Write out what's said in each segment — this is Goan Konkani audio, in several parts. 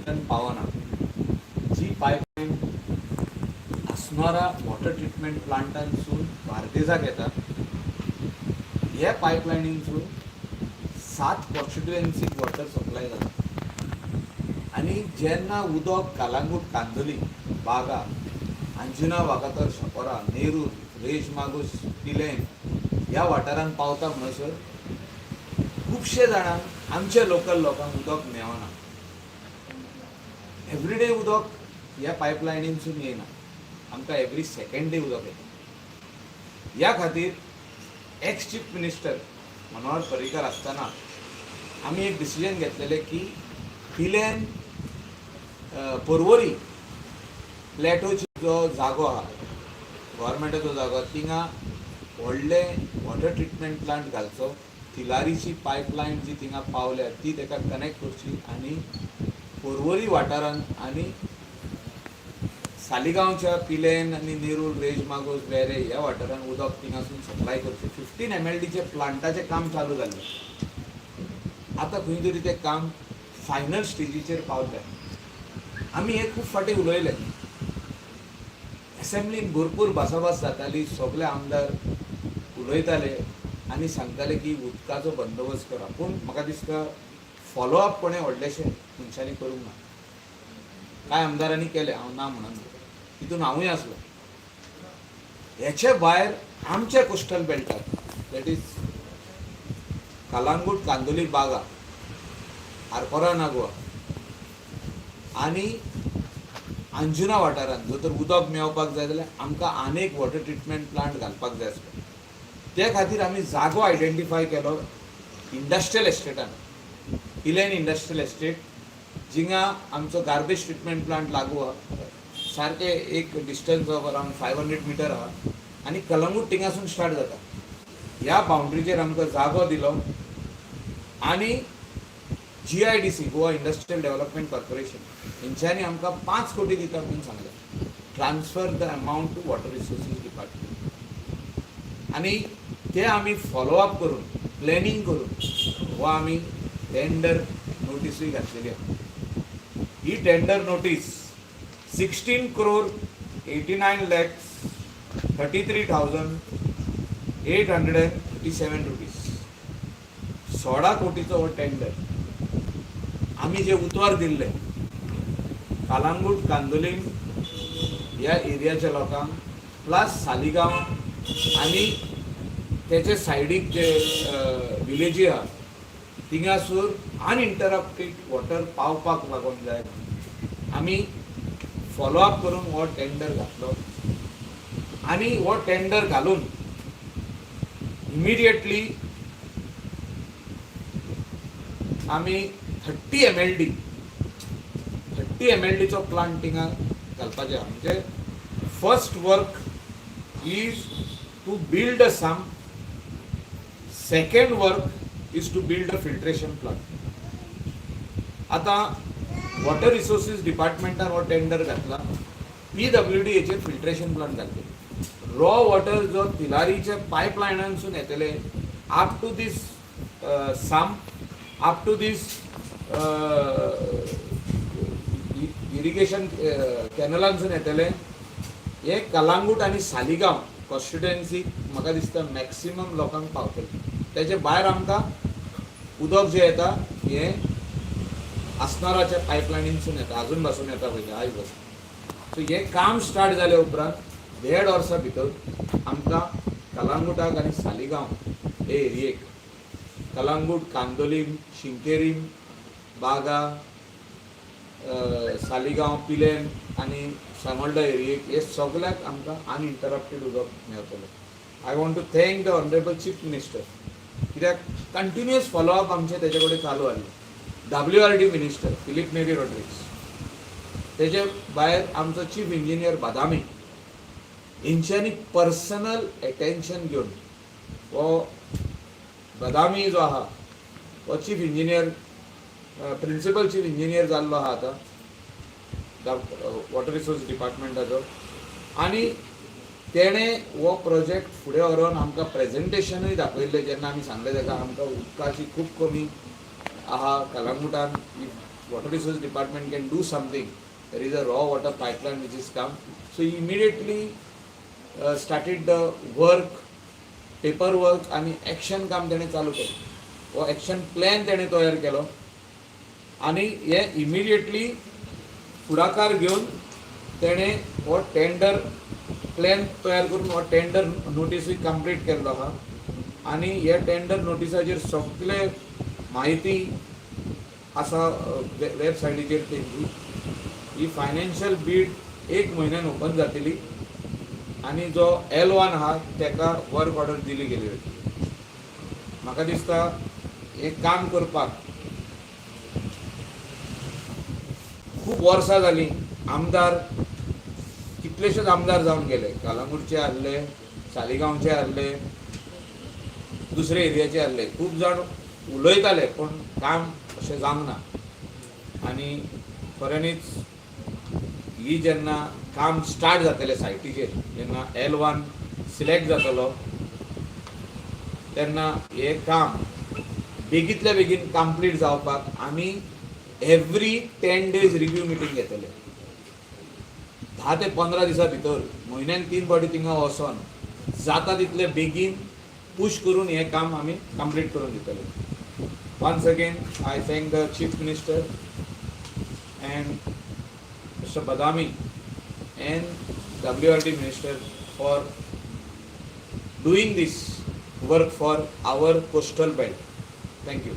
बेल्टान पावना. जी पायपलायन आसनोरा वॉटर ट्रिटमेंट प्लांटांसून बार्देजाक येता, हे पायपलायनीनसून सात कॉन्स्टिट्युएन्सीक वॉटर सप्लाय जाता. आनी जेन्ना उदक कालांगूट, कांदोली, बागा, अंजुना, वागातोर, शापोरा, नेरूर, रेज मागूस, पिलें ह्या वाठारांत पावता म्हणसर खुबशे जाणांक, आमच्या लोकल लोकांक उदक मेळना. एवरीडे उदक ह्या पायपलायनीनसून येयना, आमकां एवरी सेकंड डे उदक येता. ह्या खातीर ex chief minister Manohar Parrikar आसतना आमी एक डिसिजन घेतलेलें की पिलेन, पर्वरी प्लॅटोची जो जागो आहा, गव्हर्मेंटाचो जागो आहा, थिंगा व्हडलें वॉटर ट्रिटमेंट प्लांट घालचो, तिलारीची पायपलायन जी थिंगा पावल्या ती ताका कनेक्ट करची आनी पर्वरी वाठारांत आनी सालिगांवच्या पिलेन आनी नेरूल, रेज मागोस, वेरे ह्या वाठारांत उदक थिंगासून सप्लाय करचें. 15 एमएलडीचे प्लांटाचें काम चालू जाल्लें. आतां खंय तरी तें काम फायनल स्टेजीचेर पावलें. आमी हे खूब फावटी उलयले, एसेंब्लीन भरपूर भासाभास जाताली. सगळे आमदार उलयताले आनी सांगताले की उदकाचो बंदोबस्त करा. पूण म्हाका दिसता फॉलोअप कोणें व्हडलेशें मनशांनी करूंक ना. कांय आमदारांनी केलें, हांव ना म्हणना, तितून हांवूय आसलो. हेचे भायर आमच्या coastal बेल्टात, that is Calangute, Candolim, Baga, Arpora, Nagua आनी अंजुना वाठारांत जर तर उदक मेळपाक जाय जाल्यार आमकां आनीक वॉटर ट्रिटमेंट प्लांट घालपाक जाय आसलो. ते खातीर आमी जागो आयडेंटिफाय केलो इंडस्ट्रियल एस्टेटान, पिलेन इंडस्ट्रियल एस्टेट, जिंगा आमचो गार्बेज ट्रिटमेंट प्लांट लागू आहा. सारकें एक distance of around 500 meter आहा आनी कलंगूट थिंगासून स्टार्ट जाता. ह्या बाउंड्रीचेर आमकां जागो दिलो आनी GIDC, Goa industrial development corporation, हेंच्यांनी आमकां 5 कोटी दिता म्हणून सांगलें. Transfer the amount to Water Resources Department. आनी ते आमी फॉलोअप करून, प्लॅनिंग करून हो आमी टेंडर नोटीसूय घातलेली आहा. ही tender notice ₹16 crore 89 lakhs 33,837, 16 कोटीचो हो टेंडर. आमी जे उतर दिल्ले कालांगूट, कांदोलीम ह्या एरियाच्या लोकांक, प्लस सालिगांव आनी तेचे सायडीक जे विलेजी आहा, थिंगासूर अनइंटरप्टेड वॉटर पावपाक लागून जाय. आमी फॉलोअप करून हो टेंडर घातलो आनी हो टेंडर घालून इमिडिएटली आमी 30 एमएलडी, 30 एमएलडीचो प्लांट थिंगा घालपाचें आहा. म्हणजे first work is to build a sump, second work is to build a filtration plant. आतां वॉटर रिसोर्सीस डिपार्टमेंटान हो टेंडर घातला. पीडब्ल्यूडी हेचेर फिल्ट्रेशन प्लांट घातले. रॉ वॉटर जो तिलारीच्या पायपलायनांसून येतले up to this sump, up to this irrigation कॅनलांसून येतले, हे कलांगूट आनी सालिगांव कॉन्स्टिट्युएन्सीक म्हाका दिसता मॅक्सिमम लोकांक पावतले. तेजे भायर आमकां उदक जें येता हें आसनाराच्या पायपलायनीनसून येता, अजून पासून येता, पयलीं आयज पासून. सो हें काम स्टार्ट जाले उपरांत देड वर्सां भितर आमकां कलांगुटाक आनी सालिगांव हे एरियेक, कलांगूट, कांदोलीम, शिंकेरीम, बागा, सालिगांव, पिलेन आनी सामोर्डा एरियेक, हे सगळ्याक आमकां अनइंटरप्टेड उदक मेळटलें. I want to thank the honourable Chief Minister, कित्याक कंटिन्युअस फॉलोअप आमचें तेजे कडेन चालू आहलें. WRD minister Philip Neri Rodrigues, तेजे भायर आमचो चीफ इंजिनियर बादामी, हेंच्यांनी पर्सनल एटेन्शन घेवन, हो बदामी जो आहा हो chief engineer, principal chief engineer जाल्लो आहा आतां वॉटर रिसोर्स डिपार्टमेंटाचो, आनी तेणें हो प्रोजेक्ट फुडें व्हरोन आमकां प्रेजेंटेशनूय दाखयल्लें. जेन्ना आमी सांगलें ताका आमकां उदकाची खूब कमी आहा कलांगुटान, if Water resource department can do something. There is a raw water pipeline which is come. So immediately started the work, paper work आनी एक्शन काम तेणें चालू केलें. हो एक्शन प्लॅन तेणें तयार केलो आनी हे इमिडिएटली फुडाकार घेवन तेणें हो टेंडर प्लॅन तयार करून हो टेंडर नोटीसूय कंप्लीट केल्लो आहा आनी हे टेंडर नोटिसाचेर सगळे म्हायती आसा वेबसायटीचेर तेंची. ही फायनान्शियल बीड एक म्हयन्यान ओपन जातली आनी जो L1 आहा तेका वर्क ऑर्डर दिली गेली वतली. म्हाका दिसता हें काम करपाक खूब वर्सां जालीं. आमदार कितलेशेच आमदार जावन गेले, कालांगूटचे आहले, सालिगांवचे आहले, दुसरे एरियाचे आहले, खूब जाण उलयताले पूण काम अशें जावंक ना. आनी खऱ्यांनीच ही जेन्ना काम स्टार्ट जातलें सायटीचेर, जेन्ना L1 सिलेक्ट जातलो तेन्ना हें काम बेगींतल्या बेगीन कंप्लीट जावपाक आमी एवरी 10 डेज रिव्यू मिटींग घेतले. 10 ते 15 दिसां भितर म्हयन्यान 3 फावटी थिंगा वचोन जाता तितले बेगीन पूश करून हें काम आमी कंप्लीट करून दितले. Once again I thank the chief minister and Mister Badami and WRD minister for doing this work for our coastal belt. Thank you.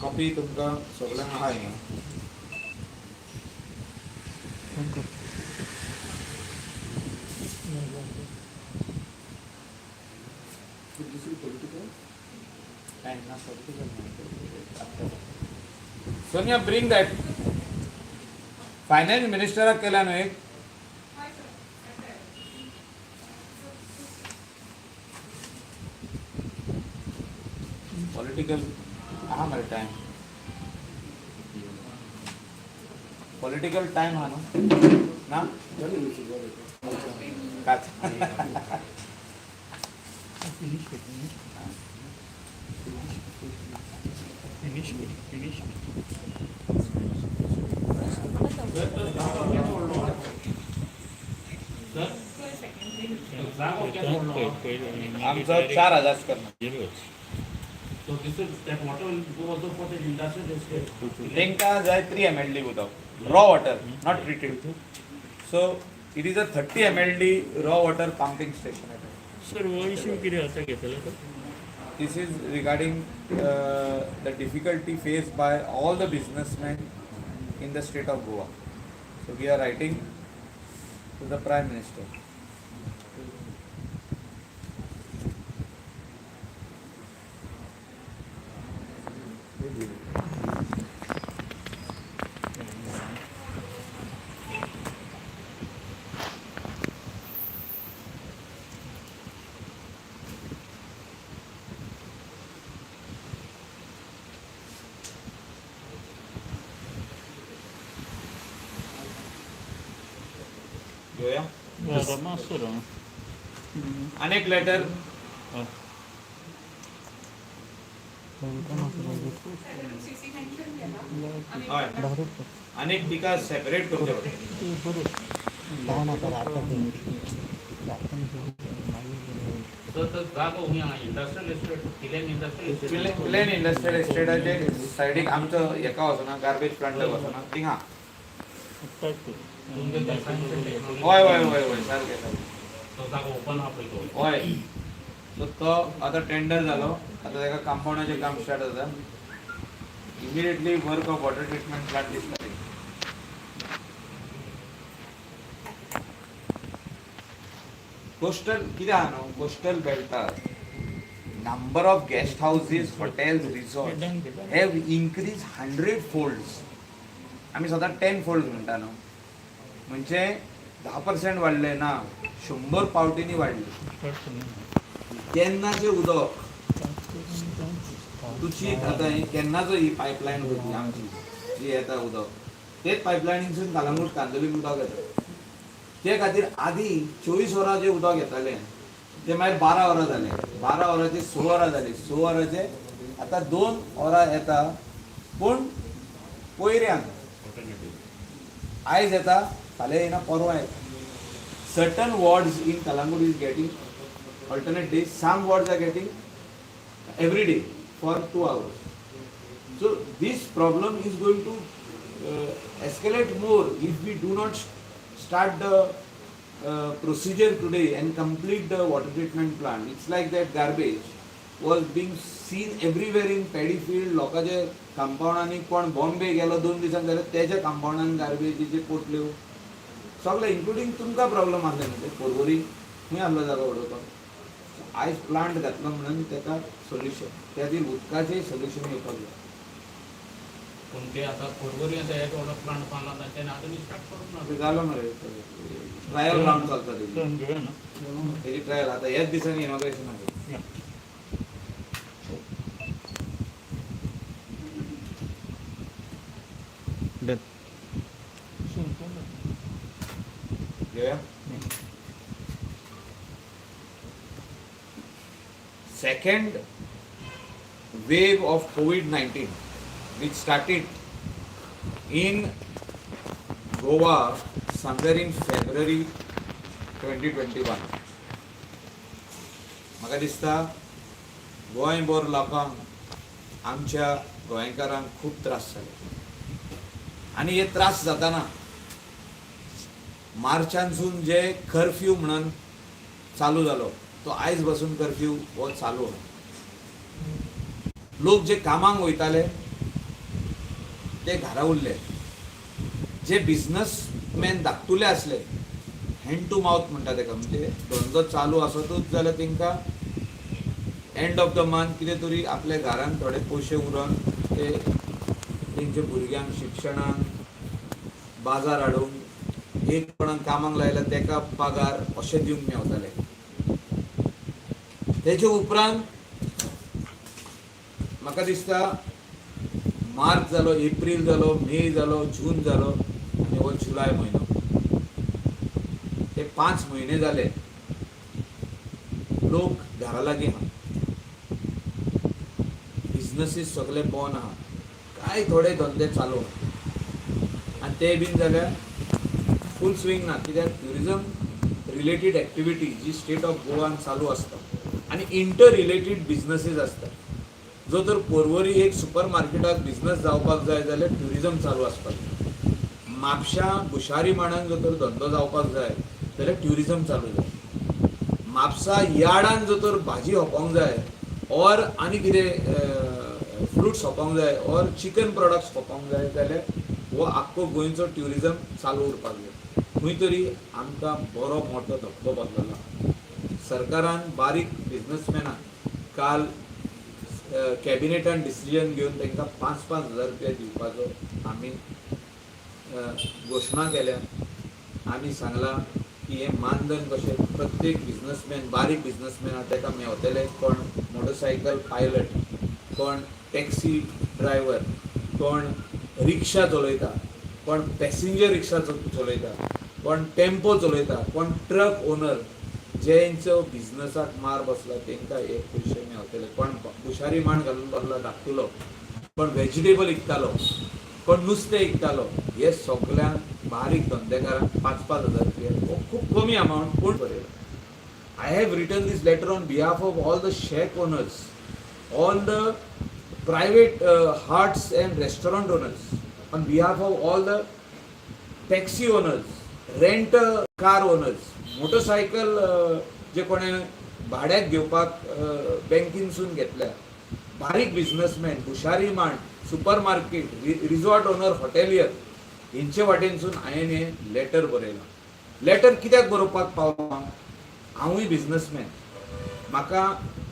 Copy तुमकां सगळ्यांक आहा हिंगा. दुसरी पॉलिटिकल. काय ना, political नाही. Sonia, bring that. Finance मिनिस्टराक केला न्हू एक. पॉलिटिकल आहा मरे टायम, पॉलिटिकल टायम आहा न्हू ना. जालें जालें. काच. Finish it. Finish it. Finish it. आमचो 4000 करणार. So this is, that water will go also for the industrial estate. तांकां जाय 3 MLD उदक, raw water, not treated. So it is a 30 MLD raw water pumping station. Sir, हो इश्यू कितें आतां घेतलो तो? This is regarding the difficulty faced by all the businessmen in the state of Goa. So we are writing to the Prime Minister. घेवया. मातसो अनेक लेटर. हय, अनेक तिका सेपरेट करचें पडटलें. So the जागो हुंय आहा, industrial estate, Pilerne industrial estate. Pilerne industrial एस्टेटाचे सायडीक आमचो हेका वचना, गार्बेज प्लांटाक वचना थिंगा. तुमगे ते science and technology. हय हय हय हय, सारकें सारकें. तो जागो ओपन आहा पळय तो. हय, सो तो आतां टेंडर जालो, आतां ताका कंपाउंडाचें काम स्टार्ट जाता. Immediately work of water treatment plant is starting. Coastal कितें आहा न्हू, coastal Beltar number of guest houses, hotels, resort have increase 100 folds. आमी सदां 10 फोल्ड्स म्हणटा न्हू, म्हणजे 10% वाडले ना, 100 पावटींनी वाडले. केन्नाचें उदक तुची आतां ही केन्नाचो ही पायपलायन वयतली आमची जी येता उदक, तेच पायपलायनीसून कालंगूट कांदोलीम उदक येता. ते खातीर आदी 24 वरां जें उदक येतालें ते मागीर 12 वरां जाले, 12 वरांचे 6 वरां जाली, 6 वरांचे आतां 2 वरां येता, पूण पयऱ्यान आयज येता, फाल्यां येना, परवां येता. Certain wards in Calangute is getting alternate days, some wards are getting every day for 2 hours. So this problem is going to escalate more if we do not start the procedure today and complete the water treatment plant. It's like that garbage was being seen everywhere in paddy field. लोकांचे कंपाऊंडांनी, कोण बॉम्बे गेलो 2 दिसांक जाल्यार तेच्या कंपाऊंडान गार्बेजीचे पोटल्यो सगळे, इन्क्लुडींग तुमकां प्रॉब्लम आसले न्हू ते पोरवरी खंय आहलो जागो उडोवपाक. आयज प्लांट घातलो म्हणून तेका सोल्युशन, त्या खातीर उदकाचें सोल्युशन येवपाक जाय. पूण ते आतां पोरवरी आतां एक व्हडलो प्लांट बांदला तांच्यानी आजून स्टार्ट करूंक ना. ते जालो मरे, ट्रायल रावंड चलता तेजी. चल घेवया ना. तेजी ट्रायल आतां ह्याच दिसांनी इनॉग्रेशन आसा. या. डन. घेवया. Second wave of COVID-19, which started in Goa somewhere in February 2021. म्हाका दिसता गोंयभर लोकांक, आमच्या गोंयकारांक खूब त्रास जाले आनी हे त्रास जाताना मार्चानसून जे कर्फ्यू म्हणून चालू जालो तो आयज पासून कर्फ्यू हो चालू आहा. लोक जे कामाक वयताले ते घरा उरले, जे बिजनसमॅन धाकटुले आसले, हँड टू मावथ म्हणटा तेका, म्हणजे धंदो चालू आसतूच जाल्यार तेंकां एंड ऑफ the month कितें तरी आपल्या घरान थोडे पयशे उरोन ते तेंच्या भुरग्यांक शिक्षणाक, बाजार हाडूंक, एक कोणाक कामाक लायल्यार तेका पगार अशें दिवंक मेवताले. तेजे उपरांत म्हाका दिसता मार्च जालो, एप्रील जालो, मे जालो, जून जालो आनी हो जुलय म्हयनो, ते 5 म्हयने जाले लोक घरा लागीं आहा, बिजनसीस सगळे बंद आहा, कांय थोडे धंदे चालू आहा आनी ते बीन जाल्यार फूल स्विंग ना, कित्याक ट्युरिजम रिलेटेड एक्टिविटी जी स्टेट ऑफ गोवान चालू आसता आनी इंटर रिलेटेड बिजनसीस आसता. जो तर पोरवरी एक सुपर मार्केटाक बिजनस जावपाक जाय जाल्यार ट्युरिजम चालू आसपाक जाय, म्हापशां भुशारी माणान जो तर धंदो जावपाक जाय जाल्यार ट्युरिजम चालू जाय, म्हापसा यार्डान जो तर भाजी सोंपोवंक जाय ऑर आनी कितें फ्रुट्स सोंपोवंक जाय ऑर चिकन प्रोडक्ट्स सोंपोवंक जाय जाल्यार हो आख्खो गोंयचो ट्युरिजम चालू उरपाक जाय. खंय तरी आमकां बरो मोठो धपको बसलेलो आहा. सरकारान बारीक बिजनसमॅनाक काल कॅबिनेटान डिसिजन घेवन तांकां 5-5 हजार रुपया दिवपाचो आमी घोशणा केल्या. आमी सांगलां की हें मानधन कशें प्रत्येक बिजनसमॅन, बारीक बिजनसमॅन आहा ताका मेवतले, कोण मोटरसायकल पायलट, कोण टॅक्सी ड्रायव्हर, कोण रिक्षा चलयता, कोण पॅसेंजर रिक्षा चलयता, कोण टेम्पो चलयता, कोण ट्रक ओनर, जेंचो बिजनसाक मार बसला तांकां हे पयशे मेवतले. कोण भुशारी माण घालून बसला धाकटुलो, कोण वेजिटेबल विकतालो, कोण नुस्तें विकतालो, हे सगल्यांक बारीक धंदेकारांक 5-5 हजार रुपया, हो खूब कमी अमावंट पूण बरयला. I have written this letter on behalf of all the shack owners, all the private huts and restaurant owners, on behalf of all the taxi owners, rent car owners, motorcycle जे कोणें भाड्याक घेवपाक बँकीनसून घेतल्या, बारीक बिजनसमॅन, भुशारी मांड, super market, resort owner, hotelier, हेंचे वाटेनसून हांवें हें लेटर बरयलां. लेटर कित्याक बरोवपाक पावलो हांव? हांवूय बिजनसमॅन. म्हाका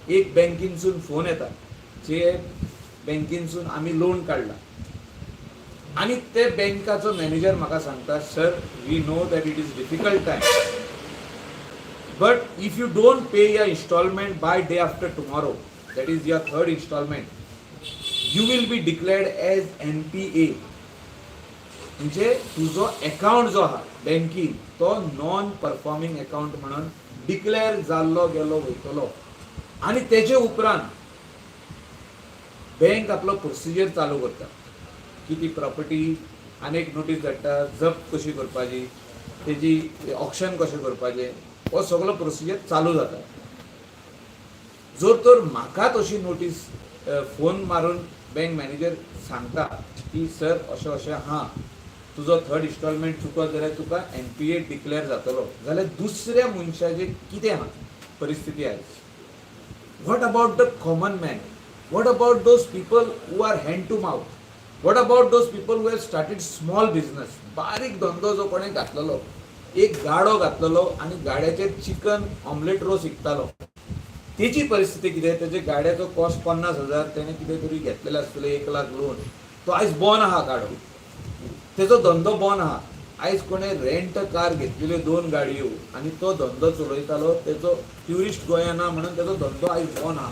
एक बँकीनसून फोन येता, जे बँकीनसून आमी लोन काडला आनी ते बँकाचो मॅनेजर म्हाका सांगता, "Sir, we know that it is difficult time, but if you don't pay your installment by day after tomorrow, that is your third installment, you will be declared as NPA." म्हणजे तुजो अकाउंट जो आहा बँकीन तो नॉन परफॉर्मिंग अकाउंट म्हणून डिक्लेअर जाल्लो गेलो वयतलो आनी तेजे उपरांत बँक आपलो प्रोसिजर चालू करता की ती प्रॉपर्टी आनी एक नोटीस धाडटा, जप्त कशी करपाची, तेजी ऑक्शन कशें करपाचें, हो सगलो प्रोसिजर चालू जाता. जर तर म्हाका तशी नोटीस फोन मारून बँक मॅनेजर सांगता की सर, अशें अशें आहा, तुजो थर्ड इन्स्टॉलमेंट चुकत जाल्यार तुका एनपीए डिक्लेअर जातलो, जाल्यार दुसऱ्या मनशाचें कितें आहा परिस्थिती आयज? What about the common man? What about those people who are hand to mouth? What about those people who have started small business? बारीक धंदो जो कोणें घातलेलो, एक गाडो घातलेलो आनी गाड्याचेर चिकन ऑमलेट रोस विकतालो, तेजी परिस्थिती कितें? तेजे गाड्याचो कॉस्ट 50,000, तेणें कितें तरी घेतलेलें आसतलें 1 लाख लोन, तो आयज बंद आहा गाडो, तेजो धंदो बंद आहा. आयज कोणें रेंट कार घेतलेल्यो दोन गाडयो आनी तो धंदो चलयतालो, तेजो ट्युरिस्ट गोंया ना म्हणून तेजो धंदो आयज बंद आहा.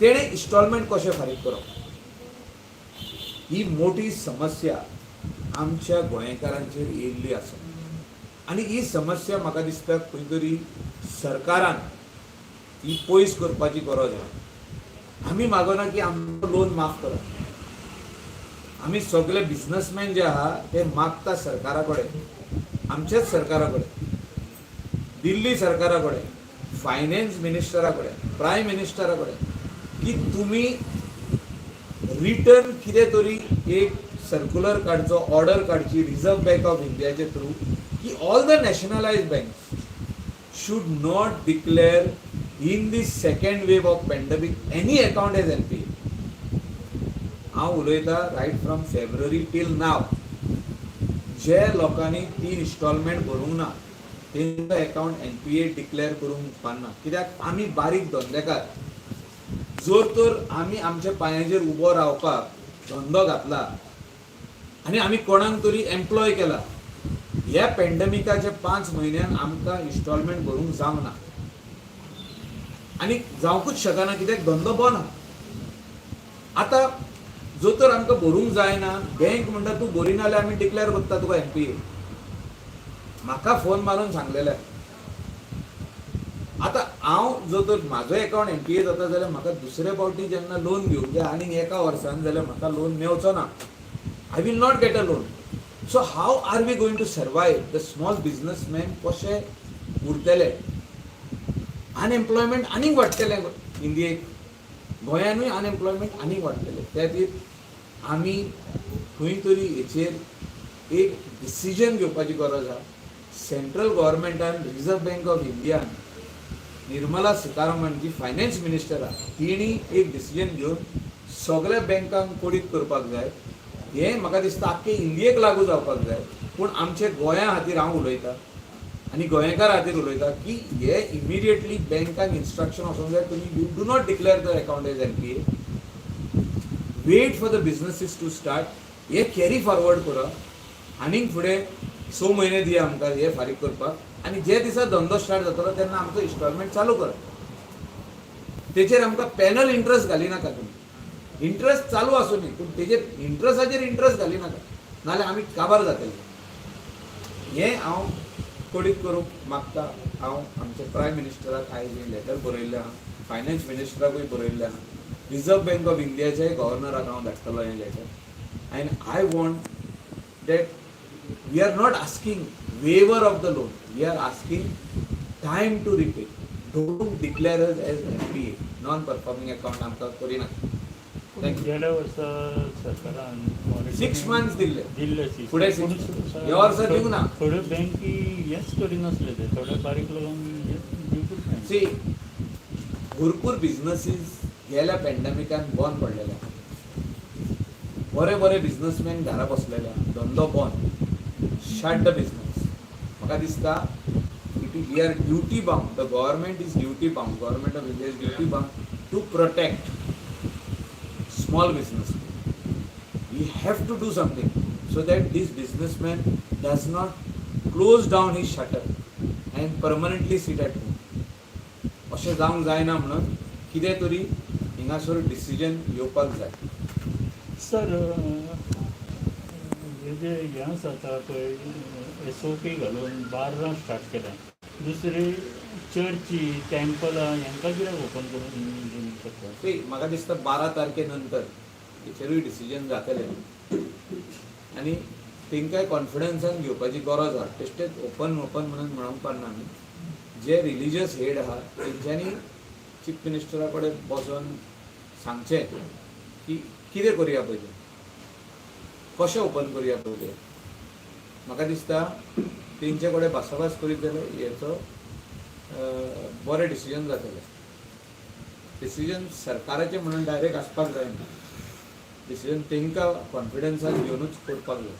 तेणें इन्स्टॉलमेंट कशें फारीक करप? ही मोठी समस्या आमच्या गोंयकारांचेर येयल्ली आसा आनी ही समस्या म्हाका दिसता खंय तरी सरकारान ही पयस करपाची गरज आहा. आमी मागना की आमकां लोन माफ करा. आमी सगळे बिजनसमॅन जे आहा ते मागता सरकारा कडेन, आमच्याच सरकारा कडेन, दिल्ली सरकारा कडेन, फायनान्स मिनिस्टरा कडेन, प्रायम मिनिस्टरा कडेन की तुमी रिटर्न कितें तरी एक सर्कुलर काडचो, ऑर्डर काडची रिझर्व बँक ऑफ इंडियाचे थ्रू की all the nationalised banks should not declare in the second wave of pandemic any account as NPA. हांव उलयतां right from February till now, जे लोकांनी तीन इन्स्टॉलमेंट भरूंक ना तेंचो अकाउंट एनपीए डिक्लेअर करूंक उपकारना. कित्याक आमी बारीक धंदेकार, जर तर आमी आमच्या पांयाचेर उबो रावपाक धंदो घातला आनी आमी कोणाक तरी एम्प्लॉय केला, ह्या पॅन्डेमिकाच्या 5 म्हयन्यान आमकां इन्स्टॉलमेंट भरूंक जावंक ना आनी जावंकूच शकना, कित्याक धंदो बंद आहा. आतां जो तर आमकां भरूंक जायना, बँक म्हणटा तूं भरिना जाल्यार आमी डिक्लेअर करता तुका एनपीए. म्हाका फोन मारून सांगलेलें. आतां हांव जर तर म्हाजो एकाउंट एनपीए जाता जाल्यार म्हाका दुसरे फावटी जेन्ना लोन घेवंक जाय आनीक एका वर्सान, जाल्यार म्हाका लोन मेवचो ना. I will not get a loan. So how are we going to survive? The small businessman कशे उरतले? अनएम्प्लॉयमेंट आनीक वाडटलें इंडियेक, गोंयानूय अनएम्प्लॉयमेंट आनीक वाडटलें. त्या खातीर आमी खंय तरी हेचेर एक डिसिजन घेवपाची गरज आहा. सेंट्रल गव्हर्मेंटान, रिझर्व बँक ऑफ इंडियान, निर्मला सीतारामन जी फायनान्स मिनिस्टर आहा तिणी एक डिसिजन घेवन सगळ्या बँकांक कोडीत करपाक जाय. हें म्हाका दिसता आख्खे इंडियेक लागू जावपाक जाय, पूण आमचे गोंया खातीर हांव उलयतां आनी गोंयकारा खातीर उलयतां की हे इमिडिएटली बँकांक इन्स्ट्रक्शन वचोंक जाय, तुमी you do not declare the account as NPA, wait for the businesses to start. हे कॅरी फॉरवर्ड करा, आनीक फुडें 6 म्हयने दिया आमकां हे फारीक करपाक आनी जे दिसा धंदो स्टार्ट जातलो तेन्ना आमचो इन्स्टॉलमेंट चालू करा. तेचेर आमकां पॅनल इंट्रस्ट घाली नाका तुमी. इंट्रस्ट चालू आसूं न्ही, पूण तेजेर इंट्रस्टाचेर इंट्रस्ट घाली नाका, नाजाल्यार आमी काबार जातले. हें हांव कळीत करूंक मागता. हांव आमच्या प्रायम मिनिस्टराक आयज हें लेटर बरयल्लें आहा, फायनान्स मिनिस्टराकूय बरयल्लें आहा, रिझर्व बँक ऑफ इंडियाच्याय गव्हर्नराक हांव धाडटलो हें letter. And I want that we are not asking waiver of the loan, we are asking time to repay. Don't declare us as NPA, non performing account आमकां करिना. Thank you. गेल्या वर्सा सरकारान 6 months दिल्ले. दिल्ले. फुडें six months. ह्या वर्सा दिवंक ना. थोड्यो बँकी हेच करिनासले, ते थोड्या बारीक लोकांक हेच दिवकूच ना. सी, भरपूर बिझनसीस गेल्या पॅन्डेमिकान बंद पडलेले आहा. बरे बरे बिझनसमॅन घरा बसलेले आहा, धंदो बंद, शट the business. म्हाका दिसता it we are duty bound, the government is duty bound, Government of India is duty bound to protect small business. We have to do something so that this businessman does not close down his shutter and permanently sit at home. अशें जावंक जायना म्हणून कितें तरी हिंगासर डिसिजन येवपाक जाय. सर, हे जे हें आसा पळय, एसओपी घालून बार्रां स्टार्ट केलें, दुसरी चर्ची, टेम्पलां हांकां कित्याक ओपन करून दिवंक शकता? ती म्हाका दिसता 12 तारखे नंतर हेचेरूय डिसिजन जातलें आनी तेंकांय कॉन्फिडन्सान घेवपाची गरज आहा. बेश्टेच ओपन ओपन म्हणून म्हणूंक पारना आमी. जे रिलिजियस हेड आहा तेंच्यांनी चीफ मिनिस्टरा कडेन बसोन सांगचें की कितें करुया पयलीं, कशें ओपन करुया पयलीं. म्हाका दिसता तेंचे कडेन भासाभास करीत जाल्यार हेचो बरें डिसिजन जातलें. डिसिजन सरकाराचें म्हणून डायरेक्ट आसपाक जायना, डिसिजन तांकां कॉन्फिडन्सान घेवनूच करपाक जाय.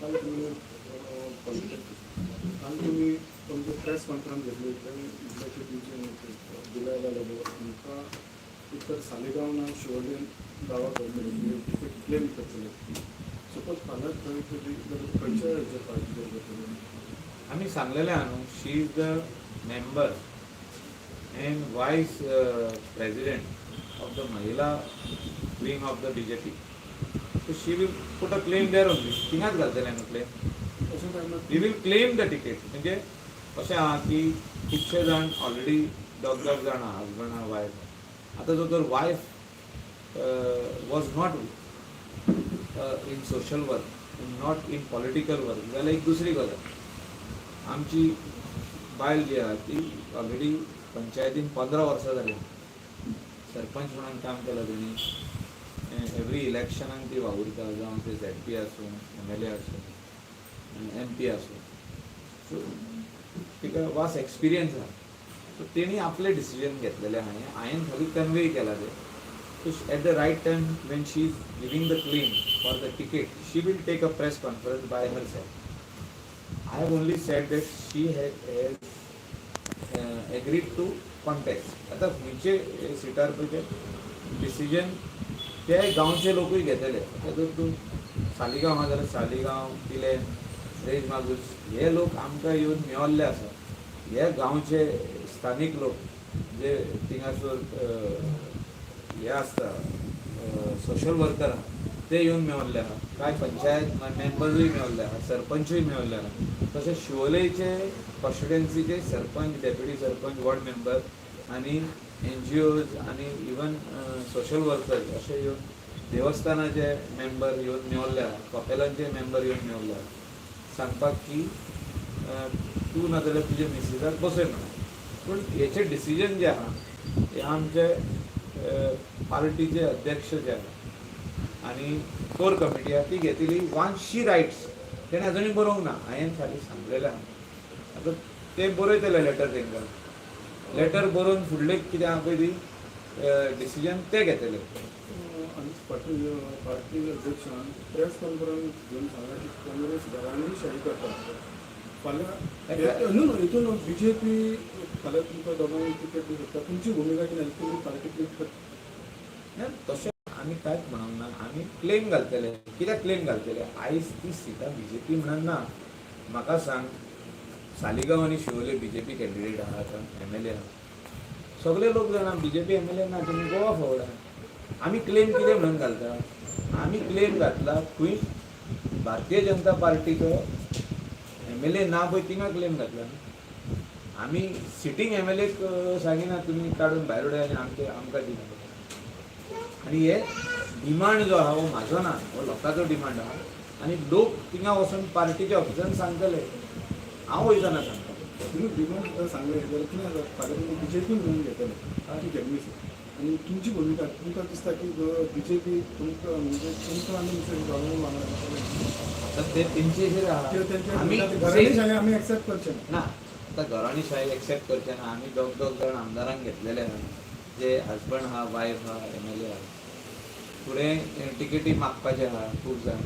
काल तुमी काल तुमी तुमची प्रेस कॉन्फरन्स घेतली ते तुमचे जुलैला लागो तुमकां एक तर सालिगांव ना शिवोलेन दावा करतले, तुमी टिकेट क्लेम करतले. सपोज फाल्यां थंय तुजी जाल्यार खंयच्या हेच्या पार्टीचेर करतले? आमी सांगलेलें आहा न्हू, she is the member and vice president of the महिला wing of the BJP, so she will put a claim there only. थिंगाच घालतले न्हू क्लेम. अशें टायमार we will claim the ticket. म्हणजे अशें आहा की खुबशे जाण ऑलरेडी दोग दोग जाण आहा, हजबंड आहा, वायफ. आतां जर तर wife was not in social work, not in political work जाल्यार एक दुसरी गजाल. आमची बायल जी आहा ती ऑलरेडी पंचायतीन 15 वर्सां जाली सरपंच म्हणून काम केलां तेणी. एवरी इलेक्शनाक ती वावुरता, जावं ते झेडपी आसूं, एमएलए आसूं, एमपी आसूं. सो तिका वास एक्सपिरियन्स आहा. सो तेणी आपलें डिसिजन घेतलेलें आहा हें हांवें खाली कन्वे केलां तें. So at the right time when she is giving the claim for the ticket, she will take a press conference by herself. I have only said that she has agreed to contest. आतां खंयचे सिटार पळय ते डिसिजन ते गांवचे लोकूय घेतले. आतां जर तूं सालिगांव आहा जाल्यार सालिगांव, पिलें, रेज मागूस हे लोक आमकां येवन मेवल्ले आसा. हे गांवचे स्थानीक लोक जे थिंगासर हे आसता, सोशल वर्कर आहा, ते येवन मेवल्ले आहा. कांय पंचायत मेंबर्सूय मेवल्ले आहा, सरपंचूय मेवल्ले आहा. तशेंच शिवोलेचे कॉन्स्टिट्युएन्सीचे sarpanch, deputy sarpanch, ward member आनी एनजीओज आनी इवन सोशल वर्कर्स अशे येवन, देवस्थानाचे मेंबर येवन मेवल्ले आहा, कपेलांचे मेंबर येवन मेवल्ले आहा सांगपाक की तूं नाजाल्यार तुजे मिसीसाक बसय म्हणून. पूण हेचें डिसिजन जें आहा हें आमचे पार्टीचे अध्यक्ष जे आहा आनी कोर कमिटी आहा ती घेतली. वन्स शी रायट्स, तेणें अजुनूय बरोवंक ना, हांवें खाली सांगलेलें आहा. आतां ते बरयतले लेटर, तांकां लेटर बरोवन फुडलें कितें आहा पळय ती डिसिजन ते घेतले. आनी पार्टी पार्टी अध्यक्षान प्रेस कॉन्फरन्स घेवन सांगला की काँग्रेस घराणेशाही करता. फाल्यां न्हू न्हू हितून बीजेपी फाल्यां तुमकां दोगांक तिकेट दिवंक शकता. तुमची भुमिका कितें? तुमी पार्टीक ना, तशें आमी कांयच म्हणूंक ना. आमी क्लेम घालतले. कित्याक क्लेम घालतले? आयज ती सिटां बीजेपी म्हणून ना. म्हाका सांग, सालिगांव आनी शिवोले बीजेपी कॅन्डिडेट आहा, आतां एमएलए आहा. सगळे लोक जाणा बीजेपी एमएलए ना, तुमी गोवा फॉरवर्ड आहा. आमी क्लेम कितें म्हणून घालता? आमी क्लेम घातला खंय भारतीय जनता पार्टीचो एमएलए ना पळय थिंगा क्लेम घातला न्हू. आमी सिटींग एमएलएक सांगिना तुमी काडून भायर उडय आनी आमचे आमकां दिना. आनी हे डिमांड जो आहा हो म्हाजो ना, हो लोकांचो डिमांड आहा आनी लोक थिंगा वचून पार्टीच्या ऑफिसान सांगतले. हांव वयतना सांगता. तुमी डिमांड सुद्दां सांगलें जाल्यार कितें जाता, फाल्यां तुमी बीजेपी म्हणून घेतले, ठीक आहे मिस, आनी तुमची भुमिका, तुमकां दिसता की बीजेपी तुमकां म्हणजे तुमकां आनी मिसेस दोगांय वांगडा आतां ते तेंचेर आहा. किंवा तेंच्या आमी घराणेशाही आमी एक्सेप्ट करचे ना. ना, आतां घराणेशाही एक्सेप्ट करचे ना. आमी दोग दोग जाण आमदारांक घेतलेले आहा, जे हजबंड आहा, वायफ आहा, एमएलए आहा. फुडें टिकेटी मागपाचे आहा खूब जाण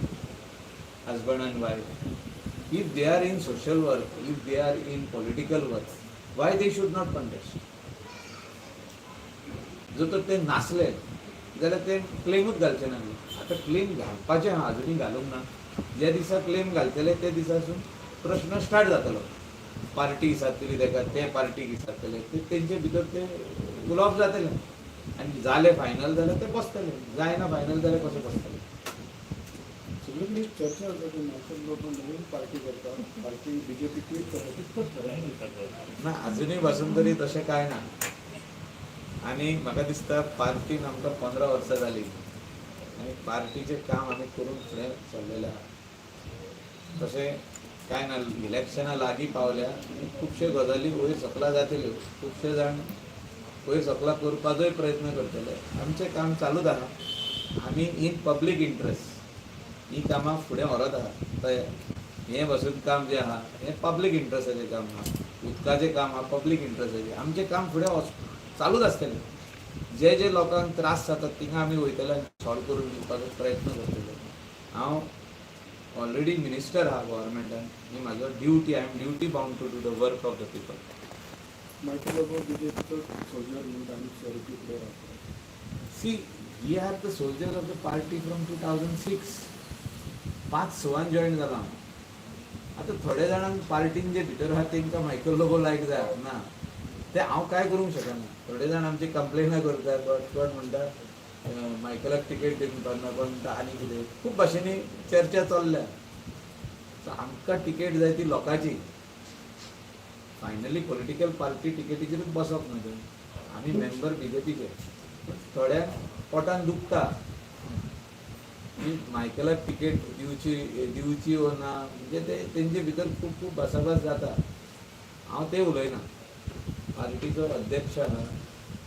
हजबंड आनी wife. If they are in social work, if they are in political work, why they should not contest? जर तर ते नासले जाल्यार ते क्लेमूच घालचे ना न्ही. आतां क्लेम घालपाचें आहा, अजुनूय घालूंक ना. ज्या दिसा क्लेम घालतले ते दिसासून प्रश्न स्टार्ट जातलो. पार्टी विचारतली ताका, ते पार्टीक विचारतले, ते तेंचे भितर ते उलोवप जातलें आनी जालें फायनल जाल्यार ते बसतले, जायना फायनल जाल्यार कशें बसतले? सो सगळीकडे एक चर्चा आसा की मायकल लोबो नवीन पार्टी करता, पार्टी बीजेपी क्विट करता. कितपत खरें? ना, अजुनूय पासून तरी तशें कांय ना. आनी म्हाका दिसता पार्टीन आमकां 15 वर्सां जालीं आनी पार्टीचें काम आमी करून फुडें चल्लेलें आहा. तशें कांय ना. इलेक्शनां लागीं पावल्या आनी खुबश्यो गजाली वयर सकला जातल्यो. खुबशे जाण वयर सकला करपाचोय प्रयत्न करतले. आमचें काम चालूच आहा. आमी इन पब्लीक इंट्रस्ट ही कामां फुडें व्हरत आहा. तयार हें पासून काम जें आहा हें पब्लीक इंट्रस्टाचें काम आहा. उदकाचें काम आहा पब्लीक इंट्रस्टाचें. आमचें काम फुडें वच चालूच आसतलें. जे जे लोकांक त्रास जातात थिंगा आमी वयतले आनी सॉल्व करून दिवपाचो प्रयत्न करतले. हांव ऑलरेडी मिनिस्टर आहा गव्हर्मेंटान. ही म्हाजो duty. I am duty bound to do the work of the people. Michael Lobo बीजेपीचो सोल्जर म्हणून आनी सिक्युरिटी फुडें रावता. See, we are the soldier of the party from 2006. पांच सवान जॉयन जाला हांव. आतां थोडे जाणांक पार्टीन जे भितर आहा तेंकां मायकल लोबो लायक जाय ना, ते हांव कांय करूंक शकना. थोडे जाण आमची कंप्लेनां करतात. कोण कोण म्हणटा मायकलाक टिकेट दिवपाक ना, कोण म्हणटा आनी कितें. खूब भाशेंनी चर्चा चल्ल्या. सो आमकां टिकेट जाय ती लोकांची. फायनली पॉलिटिकल पार्टी टिकेटीचेरूच बसप न्हय थंय. आमी मेंबर बीजेपीचे. पूण थोड्यांक पोटान दुखता की मायकलाक टिकेट दिवची दिवची वो ना. म्हणजे ते तेंचे भितर खूब खूब भासाभास जाता. हांव तें उलयना. पार्टीचो अध्यक्ष आहा,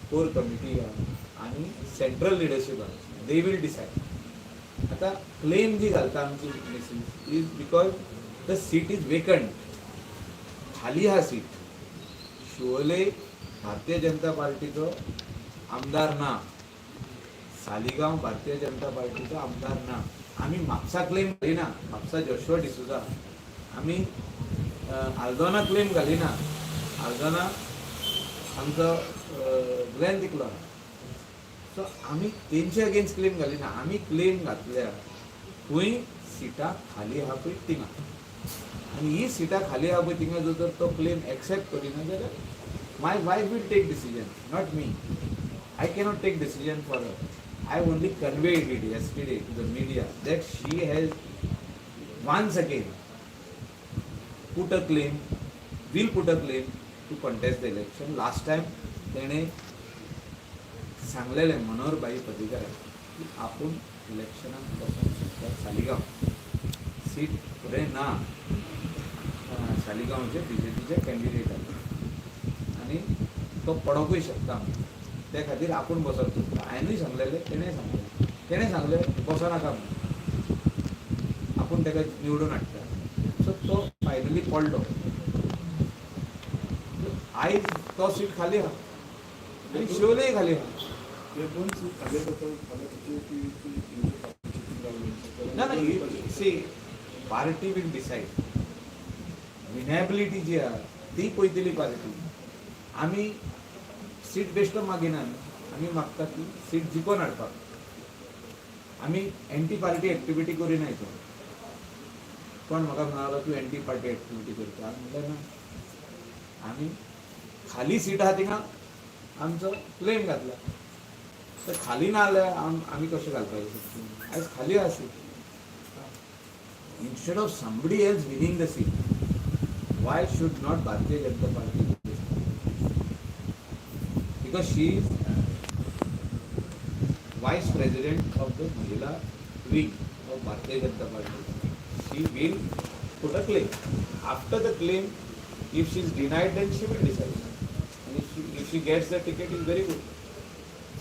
कोर कमिटी आहा आनी सेंट्रल लिडरशीप आहा. They will decide. आतां क्लेम जी घालता आमची missus is because the seat is vacant. खाली आहा सीट. शिवोले भारतीय जनता पार्टीचो आमदार ना. सालिगांव भारतीय जनता पार्टीचो आमदार ना. आमी म्हापसा क्लेम घालिना. म्हापसा जोशुआ डिसोजा. आमी आल्दोना क्लेम घालिना. आल्दोना आमचो ग्लॅन तिकलो. सो आमी तेंचे अगेन्स्ट क्लेम घालिना. आमी क्लेम घातल्या खंय सिटां खाली आहा पळय थिंगा. आनी ही सिटां खाली आहा पळय थिंगा जर तर तो क्लेम एक्सेप्ट करिना जाल्यार my wife will take decision, not me. I cannot take decision for her. I only conveyed it yesterday to the media that she has once again put a claim, will put a claim to contest the election. Last time तेणे सांगलेलें मनोहर भाई पर्रीकाराक की आपूण इलेक्शनाक बसोंक शकता. सालिगांव सीट फुडें ना. सालिगांवचे बीजेपीचे कॅन्डिडेट आसा आनी तो पडोकूय शकता. ते खातीर आपूण बसोंक सोदता. हांवेनूय सांगलेलें, तेणें सांगलेलें. तेणें सांगलें बसो नाका म्हणून, आपूण ताका निवडून हाडटा. सो तो फायनली पडलो. आयज तो सीट खाली आहा आनी शिवलेय खाली आहा. हे दोन सीट खाली जाता फाल्यां बीजेपी पार्टीची. ना ना, see, party will decide. Winnability जी आहा ती पळयतली पार्टी. आमी सीट बेश्टो मागिना न्ही. आमी मागता की सीट जिखोवन हाडपाक. आमी एंटी पार्टी एक्टिविटी करिना हितून. कोण म्हाका म्हणालो तूं एंटी पार्टी एक्टिविटी करता. म्हणलें ना, आमी खाली सीट आहा थिंगा आमचो क्लेम घातला. तर खाली ना जाल्यार आमी कशें घालपाचें? आयज खाली आहा seat. Instead of somebody else winning the seat, why should not Bharatiya Janata Party win this? Because she is vice president of the Mahila wing of Bharatiya Janata Party. She will put a claim. After the claim, if she is denied, then she will decide. And if she gets the ticket, is very good.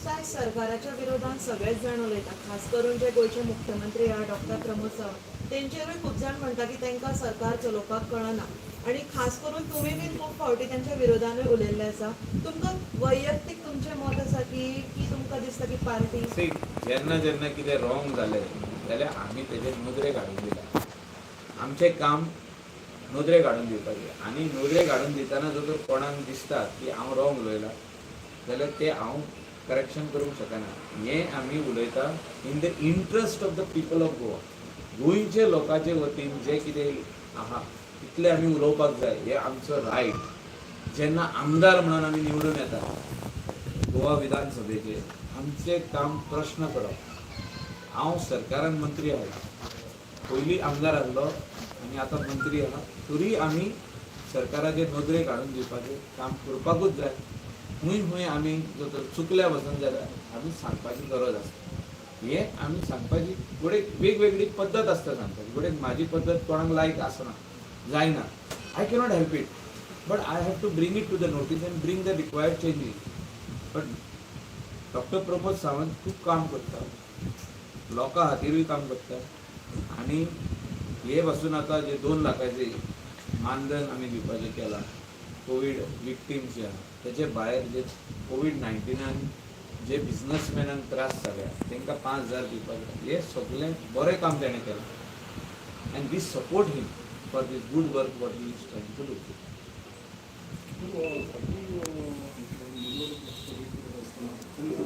साहेब, सरकाराच्या विरोधात सगळेच जाण उलयता. खास करून जे गोंयचे मुख्यमंत्री आहा डॉक्टर प्रमोद सावंत, तेंचेरूय खूब जाण म्हणटा की तांकां सरकार चलोवपाक कळना आनी खास करून तुमी बीन खूब फावटी तेंच्या विरोधानूय उलयल्ले आसा. तुमकां वैयक्तीक तुमचें मत आसा की की तुमकां दिसता की पार्टी सी, जेन्ना जेन्ना कितें रॉंग जालें जाल्यार आमी तेजेर नदरेक हाडून दिला. आमचें काम नदरेक हाडून दिवपाचें. आनी नदरेक हाडून दितना जर तर कोणाक दिसता की हांव रॉंग उलयलां जाल्यार तें हांव करेक्शन करूंक शकना. हें आमी उलयता in the interest of the people of Goa. गोंयचे लोकांचे वतीन जें कितें आहा तितलें आमी उलोवपाक जाय. हें आमचो रायट. जेन्ना आमदार म्हणून आमी निवडून येता गोवा विधानसभेचे, आमचें काम प्रश्न करप. हांव सरकारान मंत्री आहा. पयलीं आमदार आसलो आनी आतां मंत्री आहा, तरी आमी सरकाराचे नदरेक हाडून दिवपाचें काम करपाकूच जाय. खूंय खूंय आमी जर तर चुकल्या वचून जाल्यार आमी सांगपाची गरज आसा. हे आमी सांगपाची गोडे वेगवेगळी पद्दत आसता सांगपाची. गोडे म्हाजी पद्दत कोणाक लायक आसना, जायना. I cannot help it, but I have to bring it to the notice and bring the required changes. But doctor Pramod Sawant खूब काम करता, लोकां खातीरूय काम करता. आनी हे पासून आतां जे 2 लाखाचे मानधन आमी दिवपाचें केलां कोवीड विक्टीम्स जे आहा, तेचे भायर जे कोवीड 19 जे बिजनसमॅनांक त्रास जाल्या तांकां 5,000 दिवपाचें, हे सगळें बरें काम ताणें केलां. And we support him for this good work what he is trying to do. निवडणूक करत असताना तेन्ना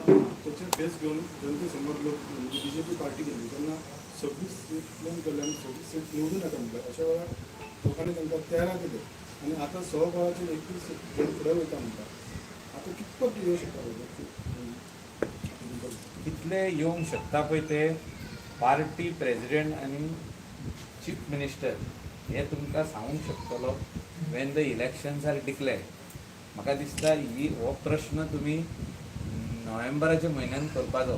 त्याचे फेस घेवन जनतेसमोर लोक म्हणजे बीजेपी पार्टी गेली तेन्ना 26 सीट क्लेम केले आनी 26 सीट निवडून येता म्हणल्यार अशा वेळार लोकांनी तांकां 13 दिले आनी आतां स्वबळाचेर 21 सीट घेवन फुडें वयता म्हणटा. आतां कितपत येवं शकता? कितले येवंक शकता पळय ते पार्टी प्रेजिडेंट आनी चीफ मिनिस्टर हे तुमकां सांगूंक शकतलो when the elections are declare. म्हाका दिसता ही हो प्रश्न तुमी नोव्हेंबराच्या म्हयन्यान करपाचो,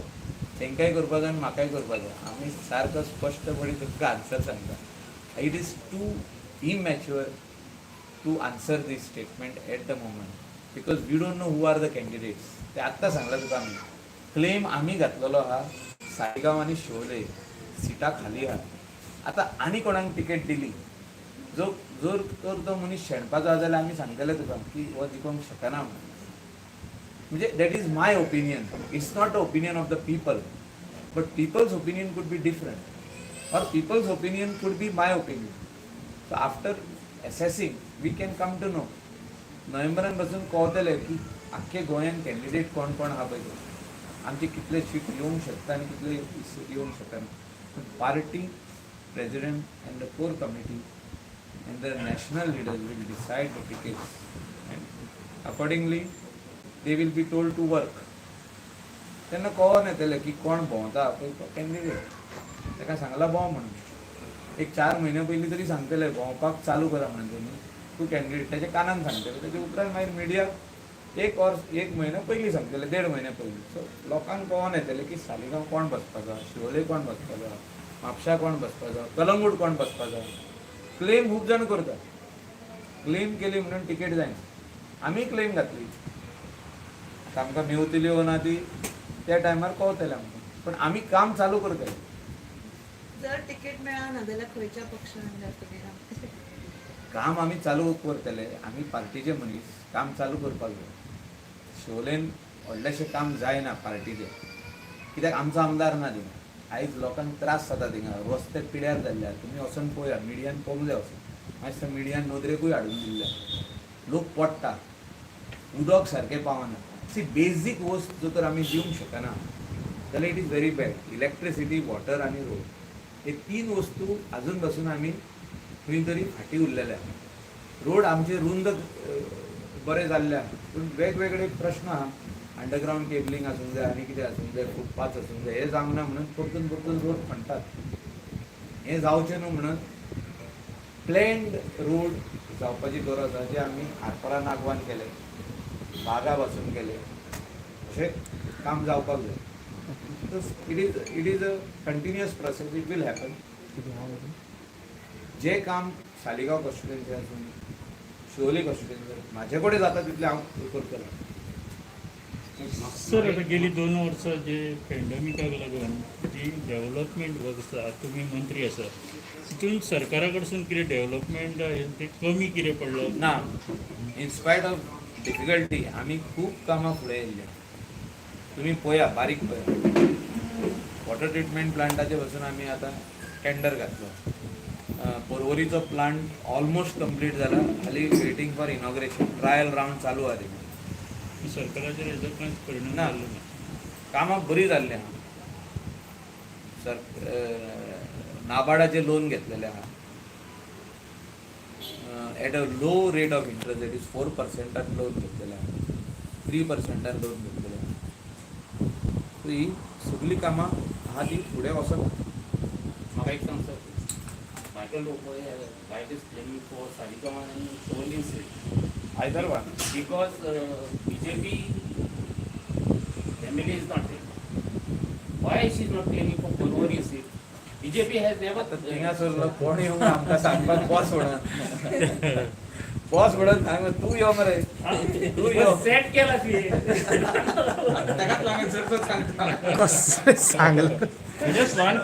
तांकांय करपाचो आनी म्हाकाय करपाचो. आमी सारको स्पश्टपणी तुमकां आन्सर सांगता. It is too immature to answer this statement at the moment because we don't know who are the candidates. ते आत्तां सांगलां तुका, आमी क्लेम आमी घातलेलो आहा सायगांव आनी शिवोले सिटां खाली आहा. आतां आनी कोणाक टिकेट दिली, जो जर तर तो मनीस शेणपाचो आसा जाल्यार आमी सांगतले तुका की हो जिखोंक शकना म्हणून. म्हणजे that is my opinion, it's not the opinion of the people, but people's opinion could be different or people's opinion could be my opinion. So after assessing we can come to know. नोव्हेंबरान पासून कळतलें की आख्खे गोंयान कॅन्डिडेट कोण कोण आहा पळय ते, आमचे कितले सीट येवंक शकता आनी कितले सीट येवंक शकना. Party president and the core committee and the national leaders will decide the tickets and accordingly they will be told to work. तेन्ना कळोन येतलें की कोण भोंवता पळय तो कॅन्डिडेट, ताका सांगला भोंव म्हणून. एक 4 म्हयन्या पयलीं तरी सांगतले भोंवपाक चालू करा म्हणून तेणी तूं कॅन्डिडेट ताच्या कानान सांगतले. तेच्या उपरांत मागीर मिडिया एक और एक म्हयनो पयलीं सांगतले, देड म्हयन्या पयलीं. सो लोकांक कळोन येतलें की सालिगांव कोण बसपाचो, शिवोले कोण बसपाचो, म्हापशा कोण बसपाचो, कलंगूट कोण बसपाचो. क्लेम खूब जाण करता, क्लेम केली म्हणून टिकेट जायना. आमी क्लेम घातली, आतां आमकां मेवतली वो ना ती त्या टायमार कळतलें आमकां, पण आमी काम चालू करतले. जर तिकीट मेळना जाल्यार खंयच्या पक्षान जातली? काम आमी चालू करतले. आमी पार्टीचे मनीस, काम चालू करपाक जाय. शिवोलेन व्हडलेशें काम जायना पार्टीचें, कित्याक आमचो आमदार ना थिंगा. आयज लोकांक त्रास जाता थिंगा, रस्ते पिड्यार जाल्ले आहा. तुमी वचोन पळया, मिडियान पळोवंक जाय वचोन, मातशें मिडियान नदरेकूय हाडून दिल्ले. लोक पडटा, उदक सारकें पावना. सी, बेजीक वस्त जर तर आमी दिवंक शकना जाल्यार it is very bad. Electricity, water आनी रोड हे 3 वस्तू अजून पासून आमी खंय तरी फाटीं उरलेले आहा. रोड आमचे रुंद बरे जाल्ले आहा, पूण वेगवेगळे प्रश्न आहा. अंडरग्रावंड केबलिंग आसूंक जाय आनी कितें आसूंक जाय, फुटपाथ आसूंक जाय, हें जावंक ना म्हणून परतून परतून रोड खणटात. हें जावचें न्हू म्हणून प्लॅन्ड रोड जावपाची गरज आसा, जे आमी आरपोरा नागवान केले, बागा पासून केले, अशें काम जावपाक जाय. It is a continuous process, it will happen. जे काम सालिगांव कॉन्स्टिट्युएन्सी आसूं, शिवोली कॉन्स्टिट्युएन्सी, म्हाजे कडेन जाता तितलें हांव करतलो. सर, आता गेली 2 वर्सां जे पेंडमिकाक लागून जी डेव्हलपमेंट वर्क्स आसा, तुमी मंत्री आसा, तितून सरकारा कडसून कितें डेव्हलपमेंट ते कमी कितें पडलो? ना, इनस्पायट ऑफ डिफिकल्टी आमी खूब कामां फुडें येयल्ली. तुमी पळया, बारीक पळया. वॉटर ट्रिटमेंट प्लांटाचे पासून आमी आतां टेंडर घातलो. पोरवरीचो प्लांट ऑलमोस्ट कंप्लीट जाला, हाली waiting for inauguration, trial round चालू आहा तेजेर. सरकाराचेर हेजो कांयच परिणाम ना. जाल्लो ना? कामां बरीं जाल्लीं आहा सर. नाबार्डाचें लोन घेतलेलें आहा at a low rate of interest, that is 4 पर्सेंटान loan घेतलेलें आहा, 3 पर्सेंटान लोन घेतलेलें आहा. सो ही सगळीं कामां आहा ती फुडें वचत. म्हाका एक सांग sir. Michael Lobo Michael is claiming for Saligao and Siolim seat. Either one. Because BJP family is not there. Why she is not claiming for Porvorim seat? BJP has never. थिंगासरलो कोण येवंक आमकां सांगपाक बॉस म्हणून, बॉस म्हणून सांग, तूं यो मरे, तूं यो. सेट केला तुवें. ताकाच लागून सर सांगता. कसं सांगलं. Just one.